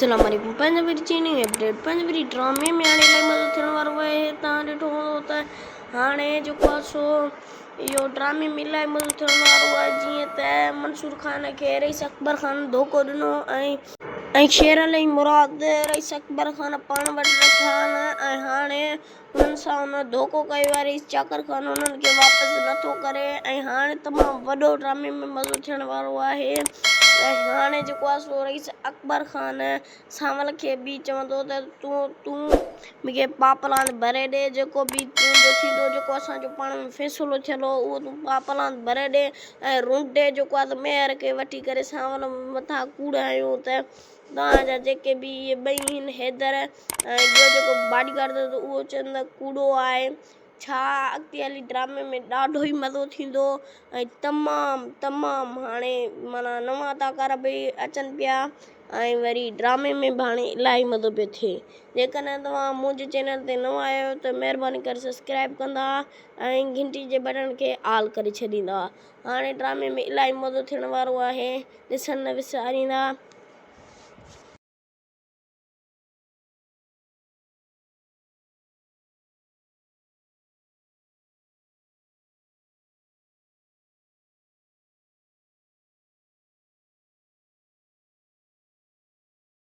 السلام عليڪم پنهنجا وري جي نيو اپڊيٽ پنهنجا وري ڊرامي ۾ هاڻي الائي مزو ٿيڻ وارو آهي تان ڏٺو هوندو ته هاڻي جيڪو آهي سو اهو ڊرامي ۾ الائي مزو ٿيڻ وارو آهي جيئن ته منصور خان کي رئيس اڪبر خان ڌوڪو ڏنو ۽ ۽ شير علي مراد رئيس اڪبر خان پاڻ وٽ رکيا آهن ۽ هاڻي انهن سان ان ڌوڪو ڪيو آهي رئيس چاڪر خان انهن کي واپس نٿو ڪري ۽ هاڻي تمام وڏو ڊرامي ۾ مزو ٿيڻ وارو آهي ۽ هاڻي جيڪو آهي سو رئيس اڪبر خان سانول کي به چوندو ته تون تون مون کي پاپلاند ڀري ڏي جيڪو به تنهنجو ٿيندو جيڪو اسان جو پاڻ ۾ فيصلو ٿيل هو اهو تون پاپلاند ڀري ڏي ۽ رونڊي جيڪو آهي ميهر کي وٺي ڪري سانول مٿان ڪوڙ هنيو ته توهان جا جيڪي به اهي ٻئي آهن حيدر ۽ ٻيو جيڪو باڊي گارڊ اٿس اهو چون ته ڪوڙو آهي ڇا اڳتي هلي ڊرامي ۾ ڏاڍو ئي مزو ٿيندو ۽ تمام تمام هاڻي معنيٰ نوان اداڪار به اچن پيا ۽ وري ڊرامي ۾ به هاڻي الاهي مزو پيو ٿئي جيڪڏهن توهان منهنجي چينل تي نوان آيا آهيو ته مهرباني ڪري سبسڪرائب ڪندا ۽ گهنٽي جي بٽڻ کي آل ڪري ڇڏيندا هاڻي ڊرامي ۾ الاهي مزو ٿيڻ وارو آهي ڏسڻ نه وساريندا.